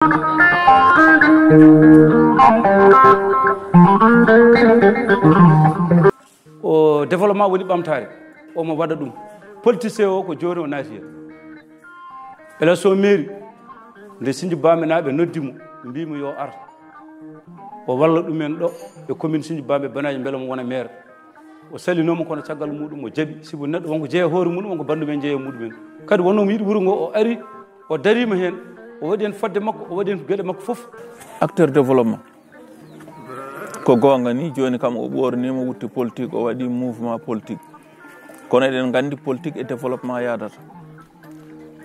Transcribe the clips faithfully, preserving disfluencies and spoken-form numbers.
O développement woni ɓamtaare, omo waɗa ɗum. Politicien o ko jooni o naati heen. Élection mairie, nde Sinji Baaminaaɓe noddi mo, mbii mo yo ar. O walla ɗumen ɗo e commune Sinji Baaminaaɓe, mbela mo wona maire. O salinooma, kono caggal muɗum o jaɓi, sibu neɗɗo wonko jeya hoore muɗum, wonko banndum en jeya muɗum en. Kadi wonnoo mo yiɗi wuro ngo, o ari, o dariima heen, o waɗi heen fodde makko, o waɗi heen geɗe makko fof. Acteur développement. Ko goonga ni, jooni kam o ɓoorniima, wutti politique, o waɗi mouvement politique. Kono eɗen nganndi politique e développement yaadata.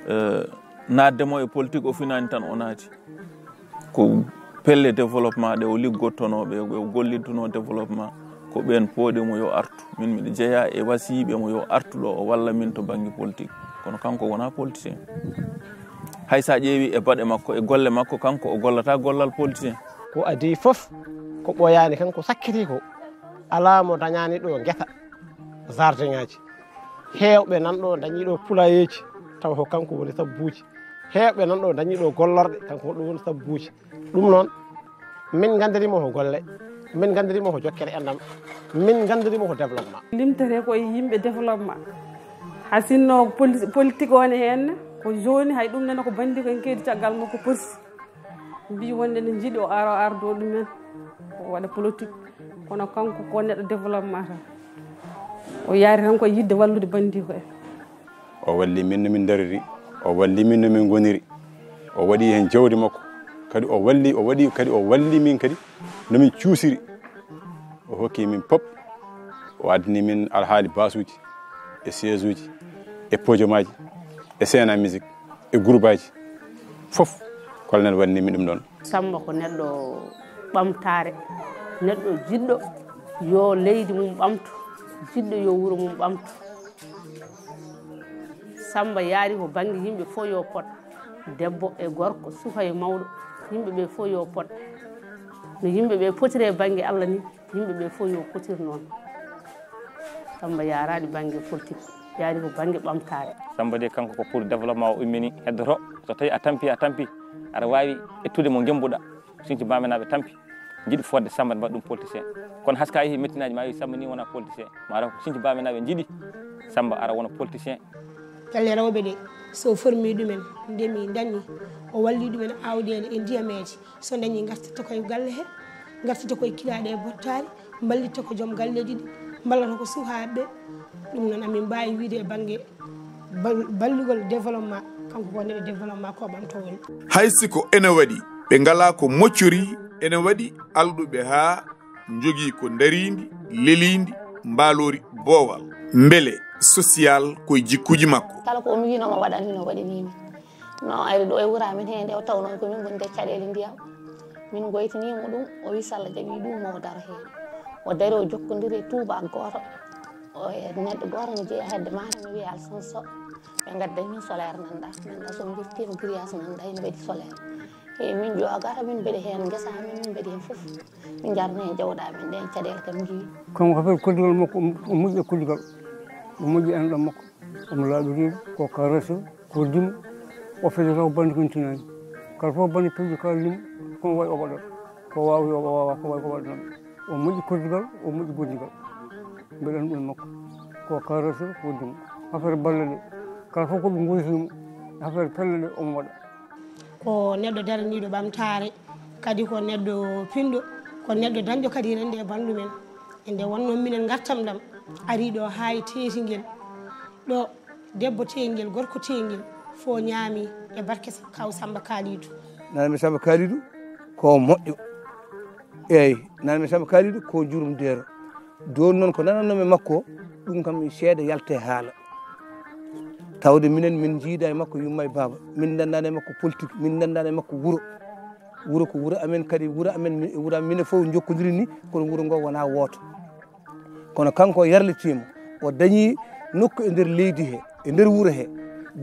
Eh, naatde mo e politique o finaani tan o naati. Ko pelle développement ɗe o liggottonoo, ɓe o gollidtunoo développement, ko ɓeen pooɗi mo yo artu. Min miɗo jeyaa e wasiyiiɓe mo yo artu ɗo o walla min to bannge politique. Kono kanko wonaa politicien. Hay so a ƴeewi e baɗe makko, e golle makko, kanko o gollataa gollal politicien. Ko adii fof ko ɓooyaani, kanko sakkiti ko. Alaa mo dañaani ɗo ngesa, jardin ŋaaji. Heewɓe nan ɗo dañii ɗo pulayeeji, tawa ko kanko woni sabbuuji. Heewɓe nan ɗo dañii ɗo gollorɗe, kanko ko ɗum woni sabbuuji. Ɗum noon, min nganndirimo ko golle, min nganndirimo ko jokkere enɗam, min nganndirimo ko développement. Limtete ko e yimɓe développement. Haa sinno poli-, politique o ne heen, ko jooni hay ɗum nene ko banndi ko en keydi caggal makko poti. Mbii wonde ne njiɗi o ara, o ardo ɗumen, o waɗa politique. Kono kanko ko neɗɗo développement tan. O yaari tan ko e yiɗde wallude banndi ko en. O walli min no min ndariri, o walli min no min ngoniri, o waɗi heen jawdi makko, kadi o walli, o waɗi, kadi o walli min kadi no min cuusiri. O hokki min pop, o addani min alhaali basuuji, e siège uji, e podium aji, e scène à musique, e groupe aji, fof Colonel waɗani min ɗum ɗoon. Samba ko neɗɗo ɓamtaare, neɗɗo jiɗɗo yo leydi mum ɓamtu, jiɗɗo yo wuro mum ɓamtu. Samba yaari ko bannge yimɓe fof yo pot, debbo e gorko, suka e mawɗo, yimɓe ɓe fof yo pot. No yimɓe ɓe potiri e bannge Allah ni, yimɓe ɓe fof yo potir noon. Samba yaaraani bannge politique, yaari ko bannge ɓamtaare. Samba de kanko ko pour développement o ummini, heddoto. So tawi a tampi, a tampi, aɗa waawi ƴettude mo ngembuɗa. Sinci Baaminaaɓe tampi, njiɗi fodde Samba mbaɗa ɗum politicien. Kono haska yehi mettinaaji ma wi Samba ni wona politicien. Mataw ko Sinci Baaminaaɓe njiɗi Samba ara wona politicien. Pelle rewɓe ɗe, so formi ɗumen, ndemi, dañi, o walli ɗumen awɗeele e ndiyameeje. So dañi, ngartita koye galle he, ngartita koye kilaaɗe e bottaari, mballita ko joom galleeji ɗi, mballata ko sukaaɓe. Ɗum noon, amin mbaawi wiyde e bannge bal-, ballugol développement, kanko ko neɗɗo développement, ko ɓamto woni. Hay si ko ene waɗi ɓe ngalaa ko moccori, ene waɗi alɗuɓe haa njogii ko ndariindi, leliindi, mbaaloori boowal. Mbele social koye jikkuuji makko. Kala ko o miijinoo ma waɗan, hino waɗanii mi. No ari ɗo e wuro amen hee, nde o tawnoo ko min ngoni nder caɗeele ndiyam. Min ngoytanii mo ɗum, o wi so Allah jaɓii ɗum, mo daro heen. O dari, o jokkondiri e tuubaako gooto. O e neɗɗo gooto no jeyaa hedde maaro, no wiyee Alsan Sow. Ɓe ngadda min solaire nan ɗaa. Nan ɗaa so mbirtiima grillage nan ɗaa, ene waɗi solaire. E min ƴoogata, min mbeɗa heen ngesa amen, min mbeɗa heen fof. Min njarna heen jawɗi amen, ɗeen caɗeele kam njiwi. Kanko affaire koddigal makko, o moƴƴi e koddigal. O moƴƴi e enɗam makko. Omo laaɓi reedu, ko carré, ko dimo, o fedata ko bannde kon tinaani. Kala fof bannde pelliti kala limo, kono wayi o waɗat. Ko waawi o waawaa, ko wayi o waɗat. O moƴƴi koddigal, o moƴƴi goddigal. Mbeɗa anndi ɗum e makko. Ko carré, ko dimo. Affaire balle ɗe, kala fof ko ɓe ngoytini mo, affaire pelle ɗe, omo waɗa. Ko neɗɗo daraniiɗo ɓamtaare, kadi ko neɗɗo pinɗo, ko neɗɗo dañɗo kadi renndo e banndum en. E nde wonnoo minen ngartam ɗam, arii ɗo haa e teetingel. Ɗo debbo teengel, gorko teengel, fof ñaami e barke kaw Samba Kalidou. Nana mi Samba Kalidou ko moƴƴo. Eeyi, nana mi Samba Kalidou ko jurum deero. Jooni noon ko nanannoomi e makko, ɗum kam seeɗa yalta e haala. Tawde minen min njiida e makko yumma e baaba. Min ndanndana e makko politique, min ndanndana e makko wuro. Wuro ko wuro amen kadi, wuro amen, mi-, wuro amen minen fof njokkondiri ni, kono wuro ngo wonaa wooto. Kono kanko o yarlitiima, o dañii nokku e nder leydi he, e nder wuro he.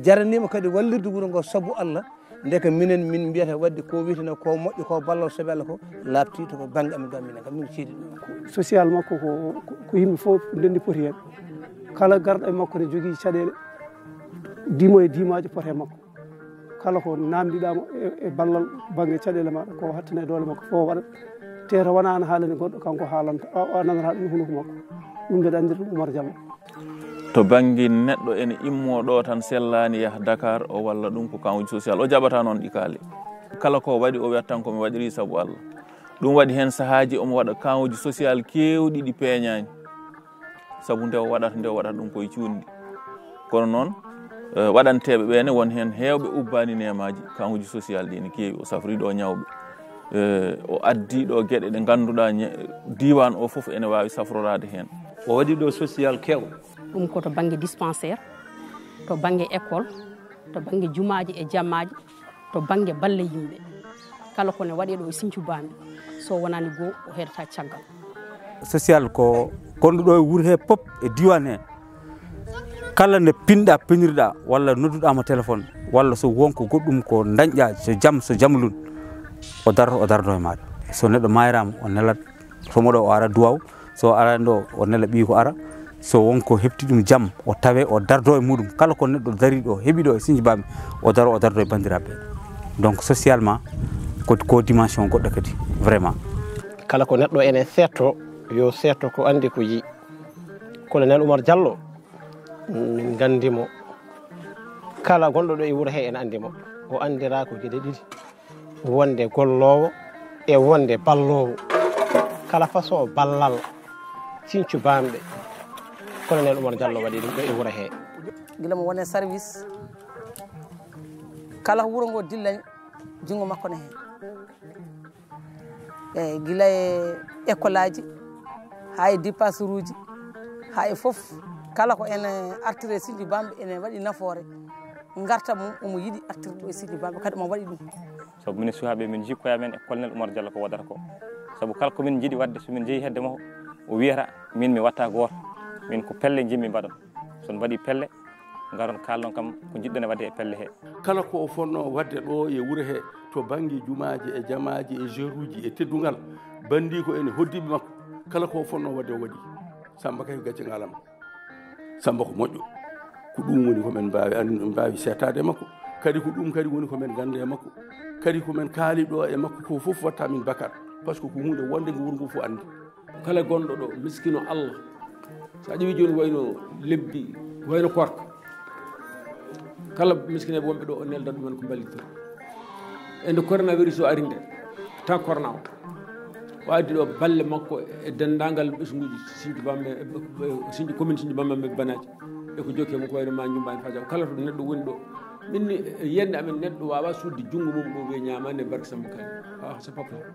Jaraniima kadi wallirde wuro ngo sabu Allah, ndeke minen min mbiyata waɗde ko wiyeteno ko moƴƴo ko ballal soɓe Allah ko laaɓti to ko bannge amen ɗo minen kam min ceedi ɗum. Social makko ko, ko, ko yimɓe fof ndenndi poti heen. Kala garɗo e makko ne jogii caɗeele, dimo e dimaaji poti e makko. Kala ko namdiɗaama e, e ballal bannge caɗeele maaɗa, ko hattina e doole makko fof waɗat. Te to wonaa an haalani goɗɗo, kanko haalanta, o, o nanata ɗum hunuko makko. Ɗum mbeɗa anndira ɗum Oumar Diallo. To bannge neɗɗo ene immoo ɗo tan, sellaani yaha Dakar, o walla ɗum ko kanwuji social, o jaɓata noon ɗi kaali. Kala ko waɗi, o wiyat tan ko mi waɗiri sabu Allah. Ɗum waɗi heen sahaaji omo waɗa kanwuji social keewɗi ɗi peeñaani. Sabu nde o waɗata, nde o waɗata ɗum koye cuuɗi. Kono noon, eh, waɗanteeɓe ɓee ne, won heen heewɓe ubbaani neemaaji, kanwuji social ɗi ne keewi, o safri ɗo ñawɓe. Eh, o addi ɗo geɗe ɗe ngannduɗaa ñe-, diiwaan o fof ene waawi safroraade heen. O waɗi ɗo social keew. Ɗum ko to bannge dispensaire, to bannge école, to bannge jumaaji e jamaaji, to bannge balle yimɓe. Kala ko ne waɗee ɗo e Sinthiou Bambi, so wonaani goo, o heedata caggal. Social ko gonɗo ɗo e wuro he pop e diiwaan he. Kala nde pinɗa, pinirɗa, walla nodduɗa mo téléphone, walla so won ko goɗɗum ko dañƴa, so jam, so jamlun, o darto, o darto e maɗa. So neɗɗo maayraama, o nelat, so moɗo o ara duwaw, so ara ɗo, o nela ɓiy ko ara. So won ko heɓti ɗum jam, o tawe, o dardo e muɗum. Kala ko neɗɗo dari ɗo, heɓi ɗo e Sinthiou Bambi, o daro, o dardo e banndiraaɓe. Donc, socialement, ko, ko dimension goɗɗo kadi, vraiment. Kala ko neɗɗo ene seetto, yo seetto ko anndi ko yii. Colonel Oumar Diallo, min nganndi mo. Kala gonɗo ɗo e wuro he ene anndi mo. O anndira ko geɗe ɗiɗi. Wonde golloowo e wonde balloowo. Kala façon ballal Sinthiou Bambi, Colonel Oumar Diallo waɗi ɗum ɗo e wuro he. Gila mo wone service, kala ko wuro ngo dillani, junngo makko ne heen. Eeyi, gila e école aji, haa e dépasseruuji, haa e fof, kala ko ene artire Sinthiou Bambi ene waɗi nafoore. Ngartam mum, omo yiɗi artirde ɗo e Sinthiou Bambi, kadi omo waɗi ɗum. Sabu minen sukaaɓe, min njii koye amen e Colonel Oumar Diallo ko waɗata ko. Sabu kala ko min njiɗi waɗde, so min njehii hedde makko, o wiyata, min mi watta gooto, min ko pelle njimmi mbaɗon. So on mbaɗi pelle, ngaron kaalon kam ko njiɗɗon e waɗde e pelle he. Kala ko o fonnoo waɗde ɗo e wuro he, to bannge jumaaji e jamaaji e jeruuji e teddungal, banndiiko ene hoddiiɓe makko, kala ko o fonnoo waɗde o waɗi. Samba kay ko gacce ngaalama. Samba ko moƴƴo. Ko ɗum woni ko men mbaawi an-, mbaawi seetaade e makko. Kadi ko ɗum kadi woni ko men ngannda e makko. Kadi ko men kaali ɗo e makko ko fof watta min bakkat. Par ce que ko huunde wonde ngo wuro ngo fof anndi. Kala gonɗo ɗo, miskino Allah. So a ƴeewi jooni wayno lebbi, wayno korka. Kala miskineeɓe wonɓe ɗo, o neldat ɗumen ko mballitira. E nde coronavirus o ari nde, tan corona o. O addi ɗo balle makko e denndaangal ɓesnguuji Sinthiou Bambi, e, e, Sinthiou, commune Sinthiou Bambi e Banaaji. E ko jokki e makko wayno ma Njumbaan Fajam. Kala to neɗɗo woni ɗo. Min ni, e yiyannde amen neɗɗo waawa sudde junngo mum ɗo wiya ñaamaani e barke Samba Kali. Ah, c'est pas possible.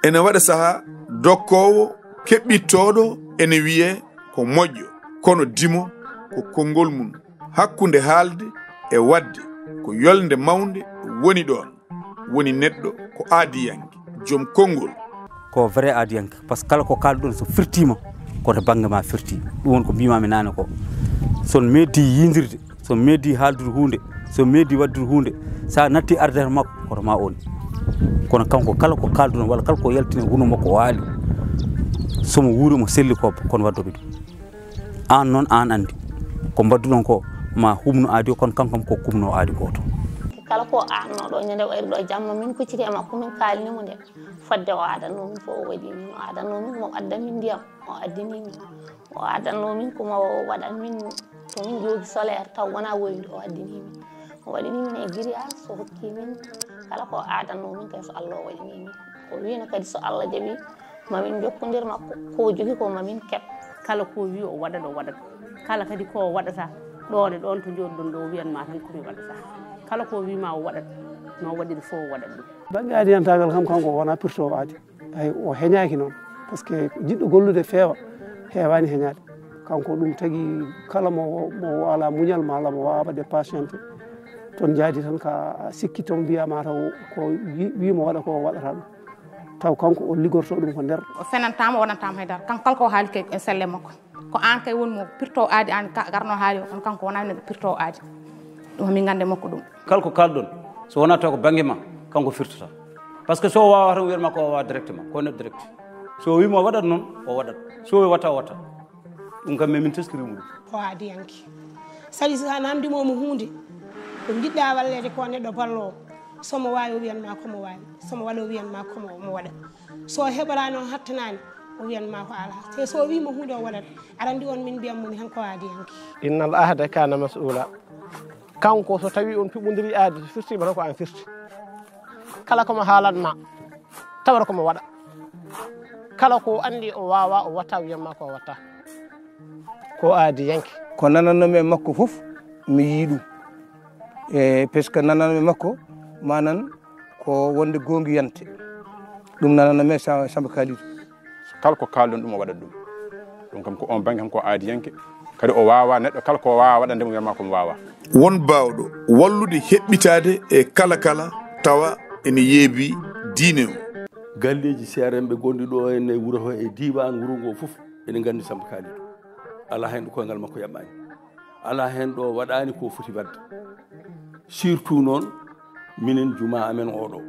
Ene waɗa sahaa dokkoowo keɓɓittooɗo ene wiyee ko moƴƴo, kono dimo ko konngol mum. Hakkunde haalde e waɗde ko yolnde mawnde woni ɗoon. Woni neɗɗo ko aadiyanke, joom konngol. Ko vrai aadiyanke, par ce que kala ko kaalɗon so firtiima, ko to bannge ma firti. Ɗum woni ko mbiimaami naane ko. So on meeɗi yiindirde, so meeɗi haaldude huunde, so meeɗi waɗdude huunde, so a natti arde hoto makko, hoto ma on. Kono kanko kala ko kaalduɗon walla kala ko yaltini huno makko o haali, so mo wuuri mo selli ko kono waddoɓe ɗum. Aan noon aan anndi ko mbaɗduɗon ko ma huɓnu aadi o, kono kanko kam ko kuɓno aadi gooto. Kala ko aadno ɗo ñande wayri ɗo jamma min kucciti e makko min kaalni mo nde fodde o aadanno min fof o waɗi min o aadanno min mo adda min ndiyam o addini min. O addannoo min ko mo waɗan min, to min joogi solaire taw wonaa woyde o addinii min. O waɗinii min e grillage, o hokkii min kala ko o aadannoo min kay so Allah o waɗinii min. O wiino kadi so Allah jaɓii ma min njokkondir makko, ko o jogii ko ma min keɓ. Kala ko o wii o waɗat o waɗat. Kala kadi ko o waɗata ɗoon e ɗoon to njooɗi-ɗon ɗo o wiyan ma tan ko mi waɗata. Kala ko o wii ma o waɗat, no o waɗiri fof o waɗat ɗum. Bannge aadiyantaagal kam kanko o wonaa pirtoowo aadi. Hay o heñaaki noon, par ce que jiɗɗo gollude feewa, heewaani heñaade. Kanko ɗum tagi kala mo, mo alaa muñal maa mo waawaa waɗde patienté, toon njaadi tan ka sikki toon mbiyaa ma taw ko yi-, wii mo waɗa ko o waɗata ɗum. Taw kanko o liggorto ɗum ko nder. O fenantaama, o waɗantaama haydara. Kanko kala ko o haali kay e selle makko. Ko aan kay woni mo pirtoowo aadi aan ka garno haali o, kono kanko wonaa neɗɗo pirtoowo aadi. Ɗum min ngannde makko ɗum. Kala ko kaalɗon, so wonaa taw ko bannge ma, kanko firtata. Par ce que so o waawaa tan wiyat ma ko o waawaa directement, ko neɗɗo direct. So o wii mo o waɗat noon, o waɗat. So o wii watta, o watta. Ɗum kam min, min teskiri mo ɗum. O aadiyanke. Saɗi so a namndi mo mo huunde, Ko njiɗɗa walleede ko neɗɗo ballo, so mo waawi o wiyan ma ko mo waawi, so mo waɗa o wiyan ma ko mo waɗa. So heɓoraani o hattanaani, o wiyan ma ko alaa. Te so o wii mo huunde o waɗat, aɗa anndi on min mbiyan mo mi tan ko aadiyanke. Innal ahda kana mas'ula. Kanko so tawi on piɓondiri aadi so firtiima tan ko an firti. Kala ko mo haalan ma tawata ko mo waɗa. Kala ko anndi o waawa o watta o wiyan ma ko o watta. Ko aadiyanke. Ko nananno mi e makko fof mi yii ɗum. E parce que nananno mi e makko manan ko wonde goongiyante. Ɗum nananno mi e Samba Kalidou. Kala ko kaalɗon ɗum o waɗat ɗum. Ɗum kam ko on bannge kam ko aadiyanke. Kadi o waawa neɗɗo kala ko waawa waɗande mo wiyatma ko mo waawa. Won baawɗo wallude heɓɓitaade e kala kala tawa ene yeebi diine o. Galleeji C R M ɓe gonɗi ɗo en e wuro he e diiwaan wuro ngo fof ene nganndi Samba Kalidou. Alaa heen ɗo koyngal makko yaɓɓaani. Alaa heen ɗo waɗaani ko foti waɗde. Surtout noon minen jumaa amen oɗo.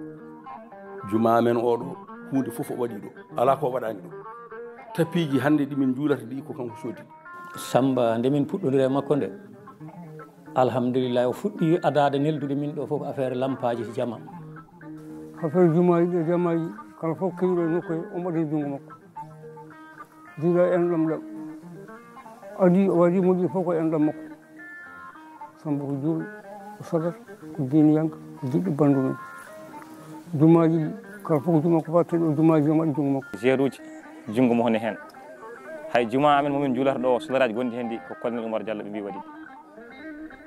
Jumaa amen oɗo huunde fof o waɗi ɗo. Alaa ko waɗaani ɗo. Tapiiji hannde ɗi min njuulata ɗi ko kanko soodi ɗi. Samba nde min puɗɗondiri e makko nde, alhamdulillahi o fuɗɗi adaade neldude min ɗo fof affaire lampaaji jama. Affaire jumaaji ɗe jamaaji kala fof kewiɗo e nokku he omo waɗa e junngo makko. Diila enɗam ɗam adi o waɗi moƴƴi fof ko enɗam makko. Samba ko juulɗo ko sadat ko diiniyanke ko jiɗɗo banndum en. Jumaaji ɗi kala fof juma ko fatten ɗo jumaaji omo waɗi junngo makko. Geruuji junngo mo hone heen. Hay jumaa amen momin juulata ɗo o solaraaji gonɗi heen ɗi ko colonel Oumar Diallo ɓe mbi waɗi ɗi.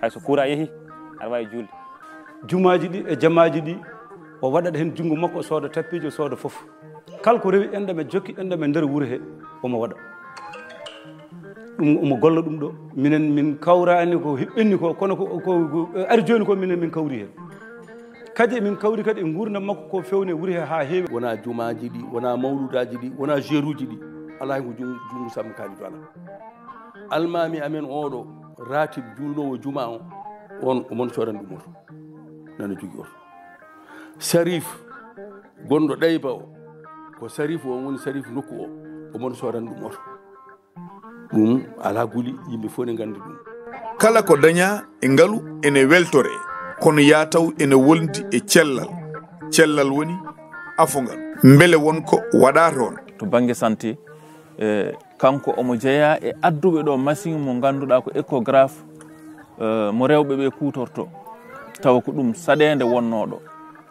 Hay so kuuraa yehii aɗa waawi juulde. Jumaaji ɗi e jamaaji ɗi o waɗat heen junngo makko o sooda tappiiji o sooda fof. Kala ko rewi enɗam e jokki enɗam e nder wuro he omo waɗa. Ɗum omo golla ɗum ɗo minen min kawraani ko hiɓɓenni ko kono ko ari jooni ko minen min kawri heen. Kadi emin kawri kadi e nguurndam makko ko fewni e wuro he haa heewi. Wonaa jumaaji ɗi, wonaa mawluudaaji ɗi, wonaa geruuji ɗi, alaa hay ko junngo Samba Kalidou alaa. Almaami amen oɗo raatib juulnoowo jumaa o, on omon coodan ɗum oto nana jogii oto. Sarif gonɗo ɗayba o, ko sarif o woni sarif nokku o, omon coodan ɗum oto. Ɗum alaa guli, yimɓe fof ne nganndi ɗum. Kala ko dañaa e ngalu ene weltoree, kono yaa taw ene wolndi e cellal. Cellal woni afongal. Mbele won ko waɗaa toon? To bannge santé, e kanko omo jeyaa e adduɓe ɗo machine mo ngannduɗaa ko échographe, e mo rewɓe ɓe kuutorto, tawa ko ɗum saɗeende wonnoo ɗo.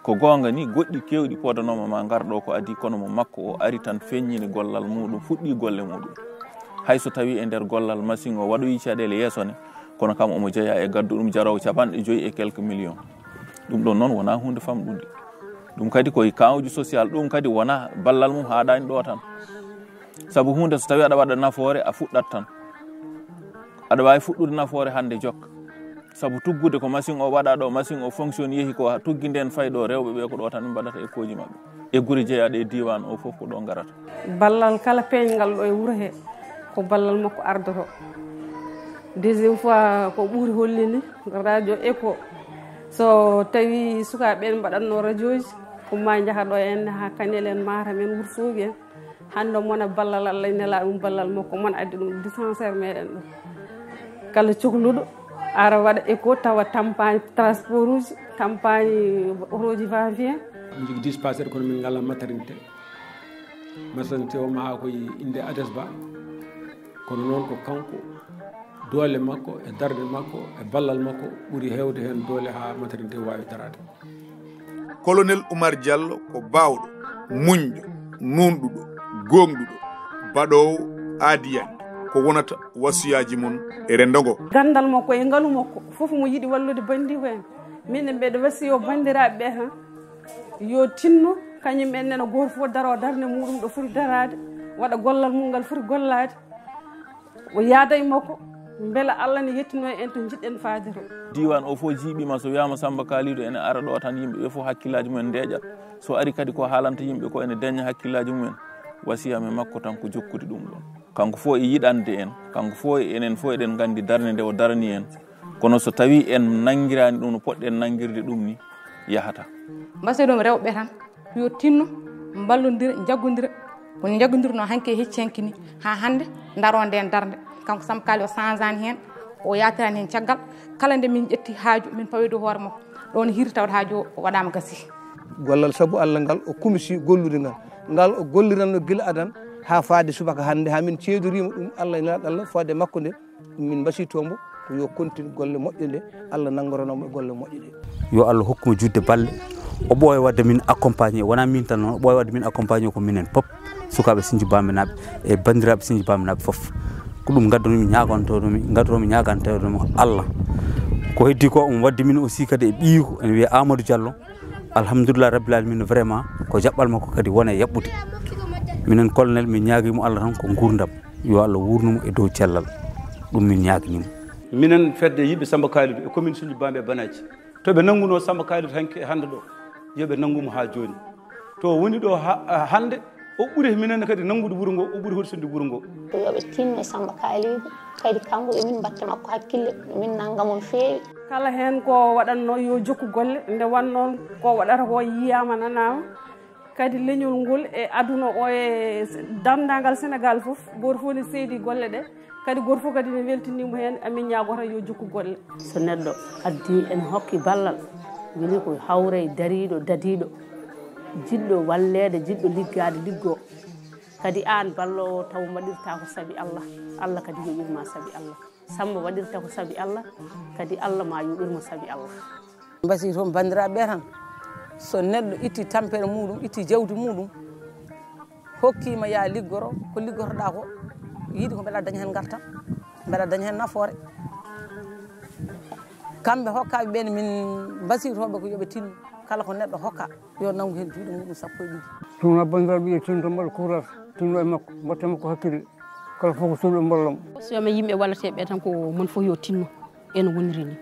Ko goonga ni, goɗɗi keewɗi poodanooma ma ngar ɗo ko adii, kono mo makko o ari tan feññini gollal muuɗum, fuɗɗii golle muuɗum. Hay so tawii e nder gollal machine o waɗoyi caɗeele yeeso ne, kono kam omo jeyaa e gaddu ɗum jaroowo capanɗe joyi e quelques millions. Ɗum ɗon noon wonaa huunde famɗunde. Ɗum kadi ko e kaawji social, ɗum kadi wonaa ballal mum haaɗaani ɗo tan. Sabu huunde so tawii aɗa waɗa nafoore a fuɗɗat tan. Aɗa waawi fuɗɗude nafoore hannde jokka. Sabu tuggude ko machine o waɗa ɗo, machine o fonctionne yehi ko tuggi nden fayi ɗo, rewɓe ɓe ko ɗo tan ɓe mbaɗata écho ji maɓɓe. E gure jeyaaɗe e diiwaan o fof ko ɗo ngarata. Ballal kala peeñngal ɗo e wuro he ko ballal makko ardoto. Deuxième fois ko ɓuri hollini radio écho so tawi sukaaɓe en mbaɗatno radioji ko ma njaha ɗo en ha Kanel en, Matam en, Wourossogui en. Hannde mon a ballal Allah e nela ɗum ballal makko mon addi ɗum dispensaire meɗen ɗo. Kala cohluɗo ara waɗa écho tawa tampani transport uji, tampani otoji va vient. Min jogui dispensaire kono min ngala maternité. Maternité o maha koye inde Adesba. Kono noon ko kanko doole makko e darde makko e ballal makko ɓuri hewde heen doole ha maternité wawi darade. Colonel Oumar Diallo ko baawɗo, muñɗo, nuunɗuɗo, gooŋɗuɗo, baɗoowo aadiyanke ko wonata wasiyaaji mon e renndo ngo. Ganndal makko e ngalu makko fof mo yiɗi wallude banndiiko en. Minen mbeɗa wasiyo banndiraaɓe ɓe tan yo tinno kañum en nena gooto fof daro darnde muɗum ɗo foti daraade, waɗa gollal mum ngal foti gollaade. O yaada e makko mbela Allah ne yettino en to jiɗɗen faade to. Diiwaan o fof jiiɓiima so wiyaama Sammba Kaaliidu ene ara ɗo tan yimɓe ɓe fof hakkillaaji mumen ndeeƴa. So ari kadi ko haalanta yimɓe ko ene deñña hakkillaaji mumen. Wasiyam e makko tan ko jokkude ɗum ɗoon. Kanko fof e yiɗande en, kanko fof e enen fof eɗen nganndi darnde nde o darani en. Kono so tawii en nanngiraani ɗum no poɗɗen nanngirde ɗum ni, yahataa. Mbasee ɗum rewɓe tan. Yo tinno mballondira, njaggondira kono njaggondirnoo hanki e hecci hanki ni haa hannde ndaroo ndeen darnde. Kanko Sammba Kaaliidu o sanzaani heen, O yaatirani heen caggal, kala nde min ƴetti haaju, min pawi dow hoore makko. Ɗoon hirri tawde haaju o waɗaama gasi. Gollal sabu Allah ngal o kumisi gollude ngal. Ngal o golliranno gila adan haa faade subaka hannde, haa min ceedoriima ɗum Allah e nelaaɗo Allah faade makko nde. Min mbasiyto mbo ko yo kontin golle moƴƴe nde, Allah nanngoranoo mo e golle moƴƴe ɗe. Yo Allah hokku mo juutde balle. O ɓooya waɗde min accompagné, wonaa min tan noon, o ɓooya waɗde min accompagné ko minen pop, sukaaɓe Sinji Bambenaaɓe e banndiraaɓe Sinji Bambenaaɓe fof. Ko ɗum ngaddanmi ñaagantoɗomi, ngaddanmi ñaagantoɗomi Allah. Ko heddi ko, omo waɗdi min aussi kadi e ɓiyiko, ene wiyee Amadou Diallo. Alhamdulillah Rabbil Alamina, vraiment, ko jaɓɓal makko kadi wona e yaɓɓude. Minen colonel, min ñaagii mo Allah tan ko nguurndam. Yo Allah wuurnu mo e dow cellal. Ɗum min ñaaganii mo. Minen fedde yiɓɓe Samba Kalidou e commune Sinji Bambe e Banaaji. To ɓe nanngunoo Samba Kalidou hanke, hannde ɗo, yo ɓe nanngu mo haa jooni. To woni ɗo ha-, hannde, o ɓuri minen kadi nanngude wuro ngo, o ɓuri horsinde wuro ngo. Ko yo ɓe tinno e Samba Kalidou, kadi kanko yo min mbatta makko hakkille, yo min nannga mo no feewi. Kala heen ko waɗatnoo yo jokku golle, nde wonnoo ko waɗata ko yiyaama nanaama. Kadi leñol ngol e aduna o e danndaangal Senegaal fof, gooto fof ne seedi golle ɗe. Kadi gooto fof kadi ne weltini mo heen, amin ñaagoo tan yo jokku golle. So neɗɗo addi ene hokki ballal, weli ko hawre e dariiɗo, dadiiɗo, jiɗɗo walleede, jiɗɗo liggaade, liggoo. Kadi aan balloowo taw mbaɗirtaa ko sabi Allah, Allah kadi yoɓirma sabi Allah. Samba waɗirta ko sabi Allah, kadi Allah ma yoɓir mo sabi Allah. Mbasi toon banndiraaɓe ɓe tan, so neɗɗo itti tampere muɗum, itti jawdi muɗum, hokkima ya liggoro, ko liggotoɗa ko, yiɗi ko mbeɗa daña heen ngartam, mbeɗa daña heen nafoore. Kamɓe hokkaaɓe ɓeen min mbasiytooɓe ko yo ɓe tinno, kala ko neɗɗo hokka, yo nanngu heen juuɗe muɗum sappo e ɗiɗi. Tuma banndiraaɓe ɓe tinto mbaɗa kuural, tinno e makko, mbaɗta makko hakkille. Kala fof ko suuɗo mbollam. So mi yimɓe walleteeɓe tan ko mon fof yo tinno eno woniri ni.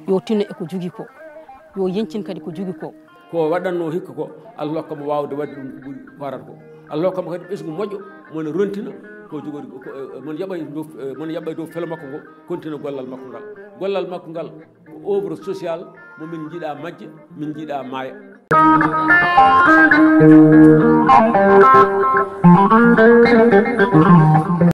Yo tinno e ko jogi ko. Yo yeñcin kadi ko jogi ko. Ko waɗatnoo hikka ko, Allah hokka mo waawde waɗde ɗum ko ɓuri ko arata ko. Allah hokka mo kadi ɓesngu moƴƴo, mo ne rontina ko jogori ko, ko, e, mo ne yaɓa e dow, e, mo ne yaɓa e dow felo makko ngo, kontina gollal makko ngal. Gollal makko ngal ko œuvre sociale mo min njiɗa majja, min njiɗa maaya.